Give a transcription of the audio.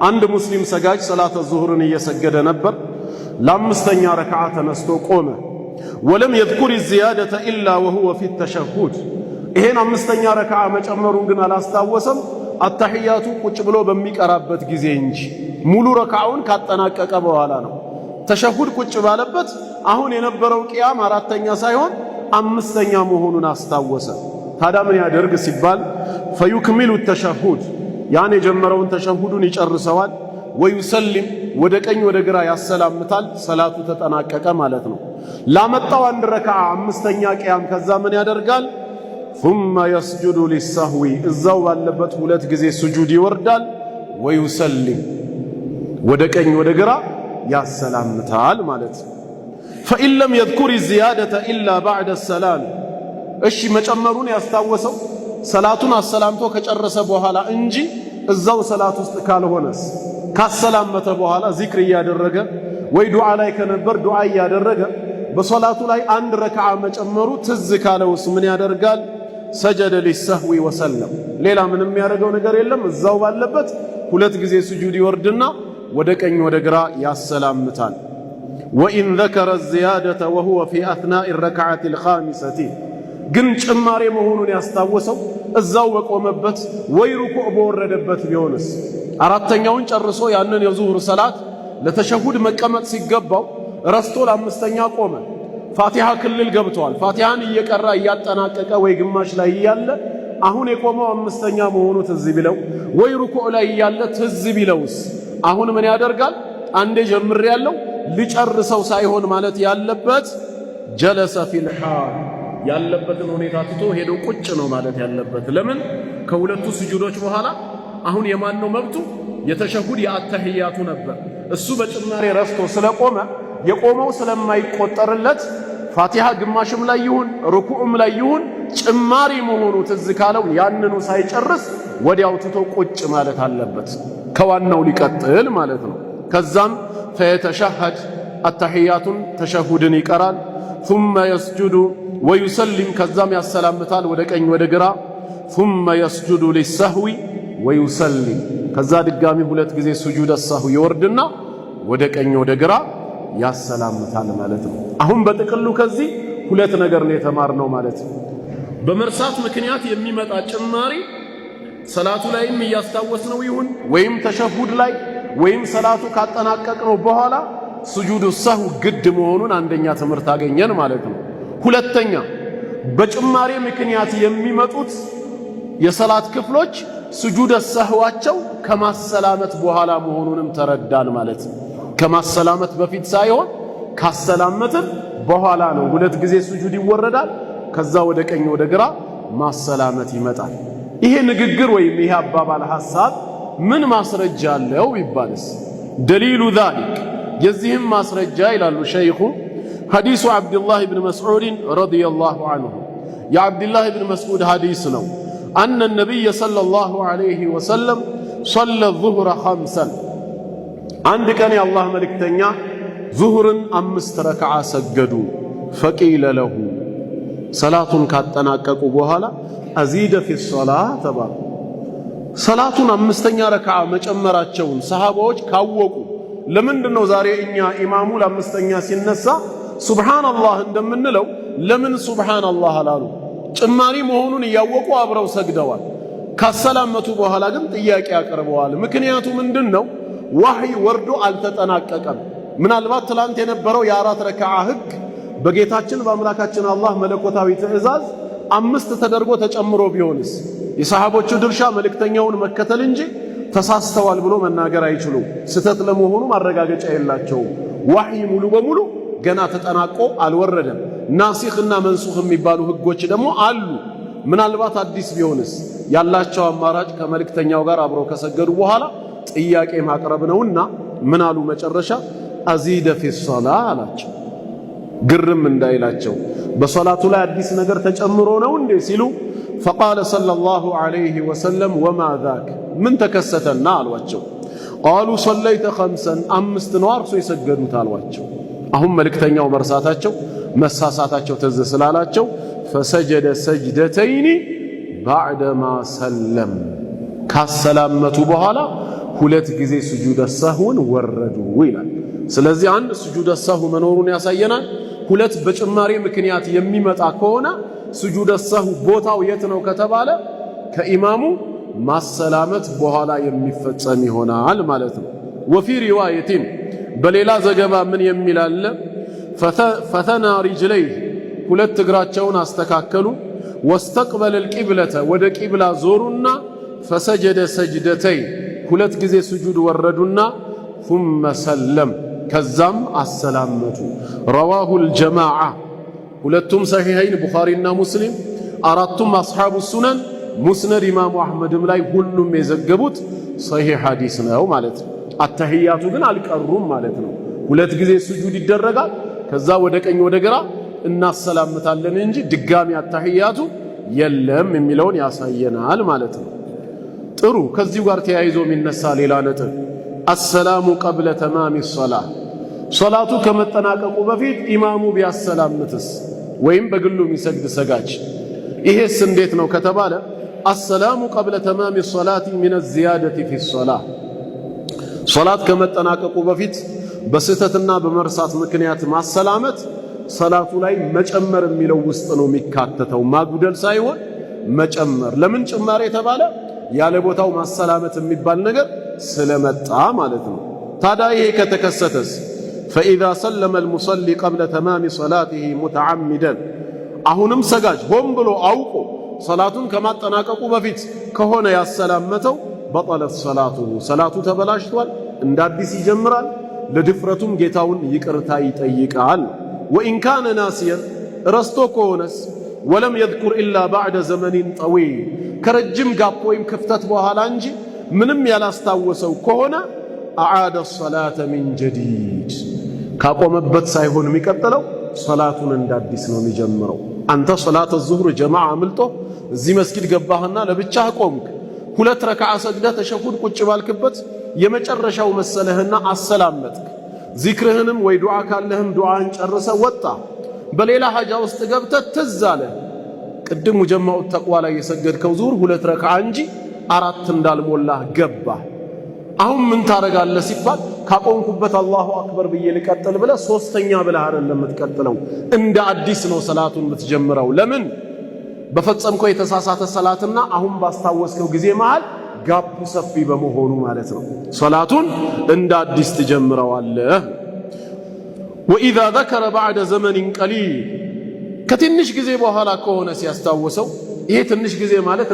አንድ ሙስሊም ሰጋጅ ሰላተ ዙሁርን እየሰገደ ነበር። ለአምስተኛ ረክዓ ተነስቶ ቆመ። ولم يذكر الزيادة إلا وهو في التشهد ይሄን አምስተኛ ረክዓ መጨመሩን ግን አላስታወሰም፣ አተሕያቱ ቁጭ ብሎ በሚቀራበት ጊዜ እንጂ ሙሉ ረክዓውን ካጠናቀቀ በኋላ ነው። ተሸሁድ ቁጭ ባለበት አሁን የነበረው ቅያም አራተኛ ሳይሆን አምስተኛ መሆኑን አስታወሰ። ታዲያ ምን ያደርግ ሲባል فيكمل التشهد ያን የጀመረውን ተሸሁዱን ይጨርሰዋል። ويسلم ወደ ቀኝ ወደ ግራ ያሰላምታል። ሰላቱ ተጠናቀቀ ማለት ነው። ላመጣው አንድ ረክዓ አምስተኛ ቅያም ከዛ ምን ያደርጋል? ثم يسجد للسهو እዛው ባለበት ሁለት ጊዜ ስጁድ ይወርዳል። ويسلم ወደ ቀኝ ወደ ግራ ያሰላምታል ማለት ነው። فإن لم يذكر الزيادة إلا بعد السلام እሺ መጨመሩን ያስታወሰው ሰላቱን አሰላምቶ ከጨረሰ በኋላ እንጂ እዛው ሰላት ውስጥ ካልሆነስ ካሰላመተ በኋላ ዚክር እያደረገ ወይ ዱዓ ላይ ከነበር ዱዓ እያደረገ በሶላቱ ላይ አንድ ረክዓ መጨመሩ ትዝ ካለውስ ምን ያደርጋል? سجد للسهو وسلم። ሌላ ምንም የሚያደርገው ነገር የለም። እዛው ባለበት ሁለት ጊዜ ስጁድ ይወርድና ወደ ቀኝ ወደ ግራ ያሰላምታል። وإن ذكر الزيادة وهو في أثناء الركعة الخامسة ግን ጭማሬ መሆኑን ያስታወሰው እዛው በቆመበት ወይ ሩኩዕ በወረደበት ቢሆንስ? አራተኛውን ጨርሶ ያንን የዙሁር ሰላት ለተሸሁድ መቀመጥ ሲገባው ረስቶ ለአምስተኛ ቆመ። ፋቲሃ ክልል ገብተዋል። ፋቲሃን እየቀራ እያጠናቀቀ ወይ ግማሽ ላይ እያለ አሁን የቆመው አምስተኛ መሆኑ ትዝ ቢለው ወይ ሩኩዕ ላይ እያለ ትዝ ቢለውስ አሁን ምን ያደርጋል? አንዴ ጀምሬ ያለው ልጨርሰው ሳይሆን ማለት ያለበት جلس في الحال ያለበትን ሁኔታ ትቶ ሄዶ ቁጭ ነው ማለት ያለበት። ለምን ከሁለቱ ስጁዶች በኋላ አሁን የማን ነው መብቱ? የተሸሁድ የአተህያቱ ነበር። እሱ በጭማሬ ረስቶ ስለቆመ የቆመው ስለማይቆጠርለት ፋቲሃ ግማሽም ላይ ይሁን ርኩዕም ላይ ይሁን ጭማሪ መሆኑ ትዝ ካለው ያንኑ ሳይጨርስ ወዲያው ትቶ ቁጭ ማለት አለበት፣ ከዋናው ሊቀጥል ማለት ነው። ከዛም فيتشهد አተሕያቱን ተሸሁድን ይቀራል። ثم يسجد ويسلم ከዛም ያሰላምታል ወደ ቀኝ ወደ ግራ። ثم يسجد للسهو ويسلم ከዛ ድጋሚ ሁለት ጊዜ ስጁድ ሰህው ይወርድና ወደ ቀኝ ወደ ግራ ያሰላምታል ማለት ነው። አሁን በጥቅሉ ከዚህ ሁለት ነገር ነው የተማርነው ማለት ነው። በመርሳት ምክንያት የሚመጣ ጭማሪ ሰላቱ ላይም እያስታወስነው ይሁን ወይም ተሸሁድ ላይ ወይም ሰላቱ ካጠናቀቅነው በኋላ ስጁዱ ሰሁ ግድ መሆኑን አንደኛ ትምህርት አገኘን ማለት ነው። ሁለተኛ በጭማሪ ምክንያት የሚመጡት የሰላት ክፍሎች ስጁደ ሰህዋቸው ከማሰላመት በኋላ መሆኑንም ተረዳን ማለት ነው። ከማሰላመት በፊት ሳይሆን ካሰላመትን በኋላ ነው። ሁለት ጊዜ ስጁድ ይወረዳል። ከዛ ወደ ቀኝ ወደ ግራ ማሰላመት ይመጣል። ይሄ ንግግር ወይም ይሄ አባባል ሐሳብ ምን ማስረጃ አለው ቢባልስ፣ دليل ذلك የዚህም ማስረጃ ይላሉ ሸይኹ ሐዲሱ ዓብድላህ ብን መስዑድን رضي الله عنه የዓብድላህ ብን መስዑድ ሐዲስ ነው። أن النبي صلى الله عليه وسلم صلى الظهر خمسا አንድ ቀን የአላህ መልእክተኛ ዙሁርን አምስት ረክዓ ሰገዱ። فقيل له ሰላቱን ካጠናቀቁ በኋላ أزيد في الصلاة ተባሉ። ሰላቱን አምስተኛ ረክዓ መጨመራቸውን ሰሃባዎች ካወቁ ለምንድን ነው ዛሬ እኛ ኢማሙ ለአምስተኛ ሲነሳ ሱብሓነላህ እንደምንለው ለምን ሱብሓነላህ አላሉ? ጭማሪ መሆኑን እያወቁ አብረው ሰግደዋል። ካሰላመቱ በኋላ ግን ጥያቄ አቅርበዋል። ምክንያቱ ምንድን ነው? ዋህይ ወርዶ አልተጠናቀቀም። ምናልባት ትላንት የነበረው የአራት ረክዓ ህግ በጌታችን በአምላካችን አላህ መለኮታዊ ትእዛዝ አምስት ተደርጎ ተጨምሮ ቢሆንስ የሰሃቦቹ ድርሻ መልእክተኛውን መከተል እንጂ ተሳስተዋል ብሎ መናገር አይችሉም። ስተት ለመሆኑ ማረጋገጫ የላቸውም። ዋህይ ሙሉ በሙሉ ገና ተጠናቆ አልወረደም። ናሲኽና እና መንሱኽ የሚባሉ ህጎች ደግሞ አሉ። ምናልባት አዲስ ቢሆንስ ያላቸው አማራጭ ከመልእክተኛው ጋር አብረው ከሰገዱ በኋላ ጥያቄ ማቅረብ ነውና ምን አሉ መጨረሻ أزيد في الصلاة አላቸው። ግርም እንዳይላቸው በሶላቱ ላይ አዲስ ነገር ተጨምሮ ነው እንዴ ሲሉ فقال صلى الله عليه وسلم وما ذاك ምን ተከሰተና አሏቸው። قالوا صليت خمسا አምስት ነው እርሶ የሰገዱት አሏቸው። አሁን መልእክተኛው መርሳታቸው መሳሳታቸው ትዝ ስላላቸው فسجد سجدتين بعدما سلم ካሰላመቱ በኋላ ሁለት ጊዜ ስጁደ ሰህውን ወረዱ ይላል። ስለዚህ አንድ ስጁደ ሰህው መኖሩን ያሳየናል። ሁለት በጭማሪ ምክንያት የሚመጣ ከሆነ ስጁደ ሰህው ቦታው የት ነው ከተባለ ከኢማሙ ማሰላመት በኋላ የሚፈጸም ይሆናል ማለት ነው። وفي رواية በሌላ ዘገባ ምን የሚል አለ? فثنى رجليه ሁለት እግራቸውን አስተካከሉ። واستقبل القبلة ወደ ቂብላ ዞሩና فسجد سجدتين ሁለት ጊዜ ስጁድ ወረዱና ثم سلم ከዛም አሰላመቱ። رواه الجماعة ሁለቱም ሰሒሐይን ቡኻሪና ሙስሊም፣ አራቱም አስሓቡ ሱነን፣ ሙስነድ ኢማሙ አሕመድም ላይ ሁሉም የዘገቡት ሰሒሕ ሐዲስ ነው ማለት ነው። አተህያቱ ግን አልቀሩም ማለት ነው። ሁለት ጊዜ ስጁድ ይደረጋል። ከዛ ወደ ቀኝ ወደ ግራ እናሰላምታለን እንጂ ድጋሚ አተህያቱ የለም የሚለውን ያሳየናል ማለት ነው። ጥሩ። ከዚሁ ጋር ተያይዞ የሚነሳ ሌላ ነጥብ السلام قبل تمام الصلاة፣ ሶላቱ ከመጠናቀቁ በፊት ኢማሙ ቢያሰላምትስ ወይም በግሉ የሚሰግድ ሰጋጅ ይሄስ እንዴት ነው ከተባለ السلام قبل تمام الصلاة من الزيادة في الصلاة፣ ሶላት ከመጠናቀቁ በፊት በስህተትና በመርሳት ምክንያት ማሰላመት ሰላቱ ላይ መጨመር የሚለው ውስጥ ነው የሚካተተው፣ ማጉደል ሳይሆን መጨመር። ለምን ጭማሬ የተባለ? ያለ ቦታው ማሰላመት የሚባል ነገር ስለመጣ ማለት ነው። ታዲያ ይሄ ከተከሰተስ فإذا سلم المصلي قبل تمام صلاته متعمدا፣ አሁንም ሰጋጅ ሆን ብሎ አውቆ ሰላቱን ከማጠናቀቁ በፊት ከሆነ ያሰላመተው بطلت صلاته ሰላቱ ተበላሽቷል፣ እንደ አዲስ ይጀምራል። ለድፍረቱም ጌታውን ይቅርታ ይጠይቃል። وإن كان ناسيا ረስቶ ከሆነስ ولم يذكر إلا بعد زمن طويل ከረጅም gap ወይም ክፍተት በኋላ እንጂ ምንም ያላስታወሰው ከሆነ أعاد الصلاة من جديد ካቆመበት ሳይሆን የሚቀጥለው ሰላቱን እንደ አዲስ ነው የሚጀምረው። አንተ ሰላተ ዙሁር ጀማዓ አምልጦ እዚህ መስጊድ ገባህና ለብቻህ ቆምክ። ሁለት ረክዓ ሰግደህ ተሸሁድ ቁጭ ባልክበት የመጨረሻው መሰለህና አሰላመትክ። ዚክርህንም ወይ ዱዓ ካለህም ዱዓን ጨርሰ ወጣ። በሌላ ሐጃ ውስጥ ገብተህ ትዝ አለ ቅድም ሙጀማዑ ተቅዋ ላይ የሰገድከው ዙር ሁለት ረክዓ እንጂ አራት እንዳልሞላህ ገባ። አሁን ምን ታረጋለህ ሲባል ካቆምኩበት አላሁ አክበር ብዬ ልቀጥል ብለህ ሶስተኛ ብለህ አይደለም የምትቀጥለው፣ እንደ አዲስ ነው ሰላቱን የምትጀምረው። ለምን በፈጸምከው የተሳሳተ ሰላትና አሁን ባስታወስከው ጊዜ መሃል gap ኡ ሰፊ በመሆኑ ማለት ነው። ሰላቱን እንደ አዲስ ትጀምረዋለህ። وإذا ذكر بعد زمن قليل ከትንሽ ጊዜ በኋላ ከሆነ ሲያስታውሰው፣ ይሄ ትንሽ ጊዜ ማለት